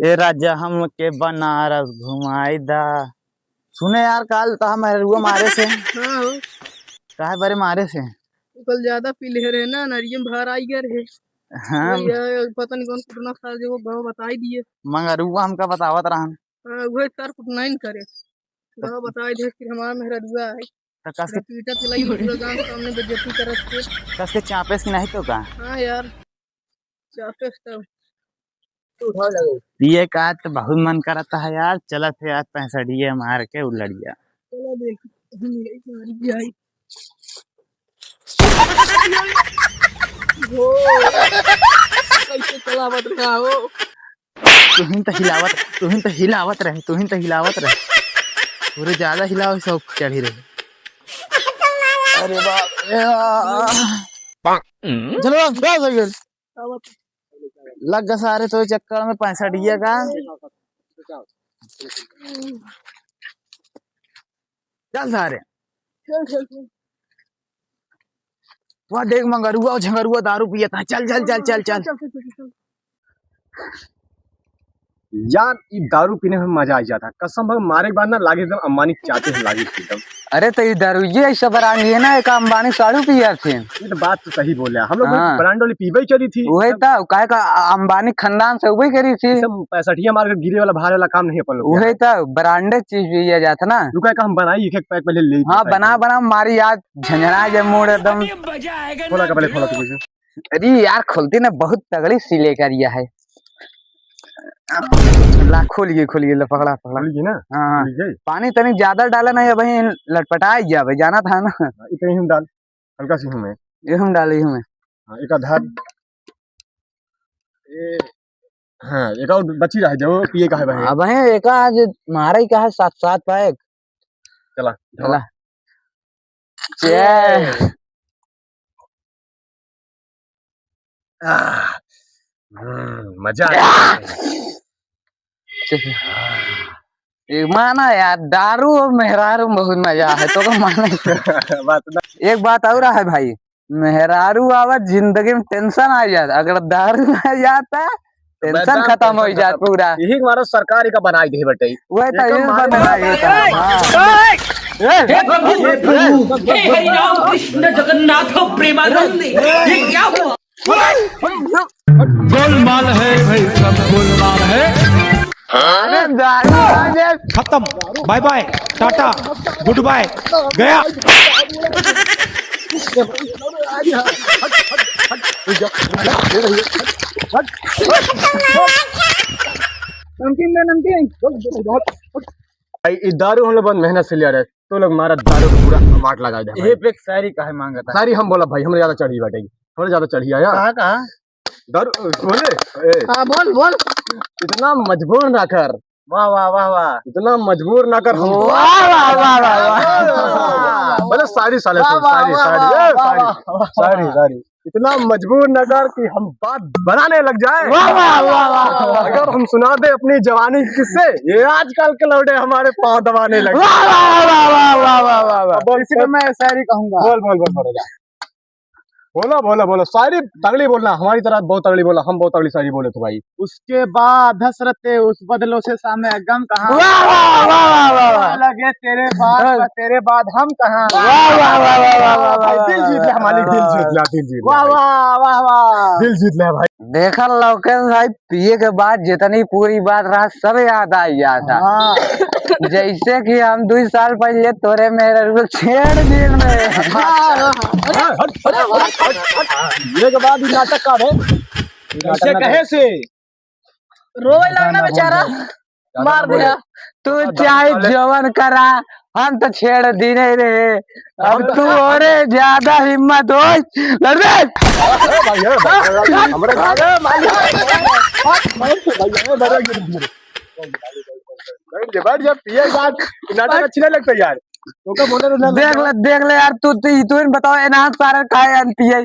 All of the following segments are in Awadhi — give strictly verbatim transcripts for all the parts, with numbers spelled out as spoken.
ए राजा, हमके बनारस घुमाई दा। सुने यार, काल तहा मेहरुआ मारे से। हाँ हो। काहे बरे मारे से? तू कल ज्यादा पी ले रहे ना, नरियम भर आई गए रहे। हाँ। वही है, पता नहीं कौन कुटना खा जे वो गाँव बताई दिए। मंगरुआ हमका बतावत रहन। हाँ, वही सर कुटना ही करे। गाँव बताई दे, फिर हमारा मेहरुआ है। तो कस के पूरा पीटा पिलाई, पूरा गाँव के सामने बेइज्जती करत थे। कस के चापेस की नहीं तो का? हाँ यार, चापेस तो। पिए का तो बहुत मन करता है यार, चलत है आज पैंसठिया मार के उलड़िया। चलो देख, हम यही मारी जाई। हो, कैसे चलावत रहा हो? तुहिन तो हिलावत, तुहिन तो हिलावत रहे, तुहिन तो हिलावत रहे। पूरे ज्यादा हिलावे से चढ़ी रहे। अरे बाप रे, आ। चलो, बस हो गया। लग गया सारे तो चक्कर में पैंसठिया का। चल सारे। चल, चल, चल। वह देख मंगरुआ और झंगरुआ दारू पियत है। चल, चल, चल, चल, चल। चल, चल, चल, चल। यार, ई दारू पीने में मजा आ जाता। कसम भर मारे के बाद ना लागे एकदम अंबानी चाहते हैं लागे एकदम। अरे तो ई दारू ये ऐसा ब्रांड है ना, एक अंबानी साढ़ू पिया थे। ये तो बात तो सही बोले। हम लोग हाँ। ब्रांड वाली पीबे ही करी थी। वही तो, काहे का अंबानी खानदान से वही करी थी। सब पैंसठिया मार के गिरे वाला भारे वाला काम नहीं अपन लोग वही के। तो ब्रांडेड चीज पिया जाता ना। रुका का हम बनाई एक एक पैक पहले ले हाँ, पैक बना, पहले। बना, मारी याद झंझना जे मूड एकदम। अभी मजा आएगा ना खोला का पहले खोला तू अभी। कुछ। अरे यार, खोलती ना, बहुत तगड़ी सिले करिया है। ला, खोल गई, खोल गई, ले, पकड़ा, पकड़ा। खोल गई ना? हाँ, हाँ। खोल गई? पानी तनी ज्यादा डाला नहीं, अब यहीं लटपटा गया भाई, जाना था ना। हाँ, इतने ही हम डाल, हल्का सी हमें। ये हम डाले, ये हमें। हाँ, एक आधा। ए, हाँ, एक और बची रहा है, जो पिए का है भाई। अब है, एक आज मारा ही का है, सात, सात पाए। चला, चला। जय। आह, हम्म, मजा आ गया। एक माना यार, दारू और मेहरारू में बहुत मजा है, तो का माने? बात ना। एक बात और है भाई, मेहरारू आवा, जिंदगी में टेंशन आ जाता, अगर दारू आ जाता, टेंशन खत्म हो जात पूरा। यही हमारा सरकार का बनाई दे बटे। वही तो, यही बन रहा है। हाँ। हे प्रभु, हे प्रभु, हे हरि राम कृष्ण जगन्नाथ प्रेमानंद, ये क्या हुआ? गोलमाल है भाई, सब गोलमाल है। अरे दारू आ गया। खत्म, bye bye, tata, good bye, गया। नमकीन दे, नमकीन। भाई, ई दारू हम लोग बहुत मेहनत से लिया रहे, तो लोग मारा दारू को पूरा माट लगा दे भाई। ये पे एक शायरी काहे मांगता है? शायरी हम बोला भाई, हमरे ज्यादा चढ़ी बाटे, हमरे ज्यादा चढ़ी आया। कहाँ, कहाँ? दारू, बोले? ए। हाँ, बोल, बोल। इतना मजबूर ना कर। वाह, वाह, वाह, वाह। इतना मजबूर ना कर हम। वाह, वाह, वाह, वाह, वाह। बोले शायरी साले वाह, सुन, वाह, शायरी, वाह, शायरी, वाह, ए, वाह, शायरी, वाह, वाह, शायरी, वाह। शायरी। इतना मजबूर ना कर कि हम बात बनाने लग जाए। वाह, वाह, वाह, वाह, वाह। अगर हम सुना दे अपनी जवानी के किस्से, ये आजकल के लौंडे हमारे पाँव दबाने लग जाए। वाह, वाह, वाह। अब बोल, इसी पे मैं शायरी कहूंगा। बोल, बोल, बोल, बोल, जा। बोलो, बोलो, बोलो, शायरी तगड़ी बोलना, हमारी तरह बहुत तगड़ी बोला, हम बहुत तगड़ी शायरी बोले थे भाई। उसके बाद हसरते उस बदलों से सामे गम कहाँ? वाह, वाह, वाह, वाह, वाह, वाह। लगे तेरे बाद, वाह। तेरे बाद हम कहाँ? वाह, वाह, वाह, वाह, वाह, वाह, भाई, वाह, दिल वाह, जीत ले वाह, हमारी, वाह, दिल वाह, जीत ले, दिल जीत ले वाह, भाई। वाह, वाह, वाह, वाह। दिल जीत ले भाई। देखा लौकेश भाई, पिए के बाद जितनी पूरी बात रहा, सब याद आ गया था। हाँ। जैसे कि हम दो साल पहले तोरे मेरे छेड़ दिन में। हाँ, हाँ, हाँ। अरे, हट, हट, हट, हट, हट। ये के बाद ही नाटक का है। कैसे, कहे से? रोवे लगना बेचारा। मार दिया। तू चाहे जवन करा, हम तो छेड़ दीने रहे। अब तू और ज्यादा हिम्मत हो, लड़ दे। अरे भाई, अरे भाई, अरे भाई, हमरे भाई, अरे भाई, अरे भाई, अरे भाई, अरे भाई, बैठ जा, बैठ जा, पिए के बाद नाटक अच्छी नहीं लगता यार। तो का बोले ना देख ले, देख ले यार, तू, तू, तू ही बताओ, एनहांस पार्लर का है, एन पी आई?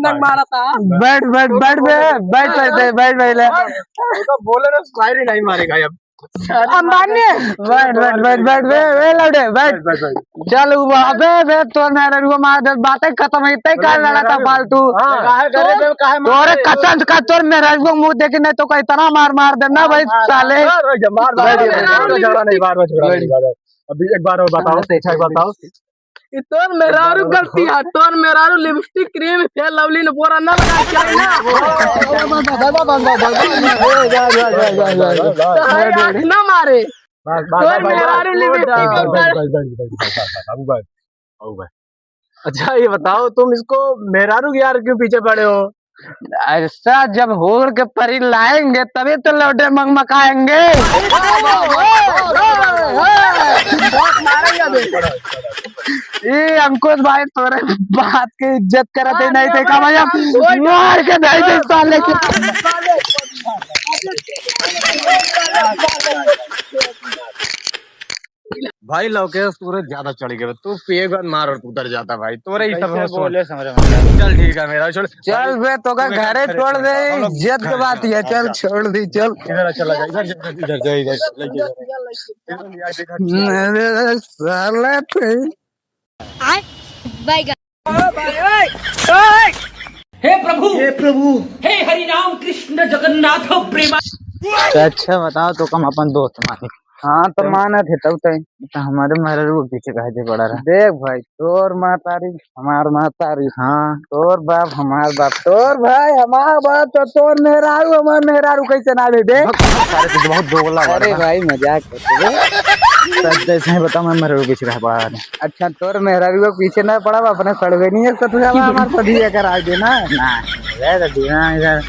मुंडक मारा था। बैठ, बैठ, बैठ बे, बैठ, बैठ, बैठ, बैठ, बैठ, ले। वो तो बोले ना, शायरी नहीं मारेगा अब। अंबानी। बैठ, बैठ, बैठ, बैठ बे, ए लौड़े, बैठ। बैठ, बैठ, बैठ। चल, वो अबे, बे, तोर मेहरारू मार दे, बातें खत्म है, इतना ही तोर काहे लड़ा था मेहरारू। फालतू। हाँ। काहे करे बे, काहे मारे? तोरे कसम से का तोर मेहरारू मुंह देखी नहीं तो का इतना मार मार देना भाई, मार, साले। मार, मार, मार, मार, बैठ, बैठ, बैठ, बैठ, बैठ, झगड़ा नहीं, बार बार झगड़ा नहीं, बार बार। अभी एक बार और बताओ, अच्छा, एक बार बताओ। ये तोर मेहरारू गलती है, तोर मेहरारू लिपस्टिक, क्रीम, फेयर लवली ने बोरा ना लगा के आई ना। तो हर आँख ना मारे। बस, बस, तोर बस, बस, मेहरारू बस, लिपस्टिक बस, बस, बस, बस, बस, बस, बस, बस, बस, बस, बस। अच्छा, ये बताओ, तुम इसको मेहरारू के यार क्यों पीछे पड़े हो? ऐसा जब होड़ के परी लाएंगे, तभी तो लौटे मगमगाएंगे। ए, अंकुश भाई, तोरे बात के इज्जत करत ही नहीं देखा भाई, हम मार के नहीं दे साले के। भाई, लौकेश, तू रे ज्यादा चढ़ गए, तू पिए के बाद मार और उतर जाता भाई, तोरे ही सब कैसे होश बोले समझ में। चल ठीक है मेरा, छोड़। चल बे, तो का तू एक घरे काम छोड़ दे, करे, हम लोग इज्जत के घर बात चल, ये, चल, चल। छोड़ दी, चल। इधर आ, चला जा, इधर जा, इधर जा, इधर, लेके जा। इधर ले आके घर चला। अरे साला थे। आय, बैगन। हे प्रभु, हे प्रभु। हे हरि राम कृष्ण जगन्नाथ प्रेमा। तो अच्छा बताओ, तो कम अपन दोस्त माने। हाँ, तो तो मानत है तब तय। तो हमारे मेहरारू के पीछे काहे जे पड़ा रहा? देख भाई, तोर महतारी, हमार महतारी, हाँ। तोर बाप, हमार बाप, तोर भाई, हमार बाप, तो तोर मेहरारू, हमार मेहरारू कैसे ना भेजे? बहुत सारे तो बहुत दोगला वाला अरे है। भाई, मजाक करते हैं। तो जैसे ही बताओ, मैं मेहरारू के पीछे काहे पड़ा रहा? अच्छा, तोर मेहरारू के पीछे ना पड़ा, अपने सड़वे नहीं है, सतुआ हमार सभी एकर आगे ना। ना, इधर, इधर।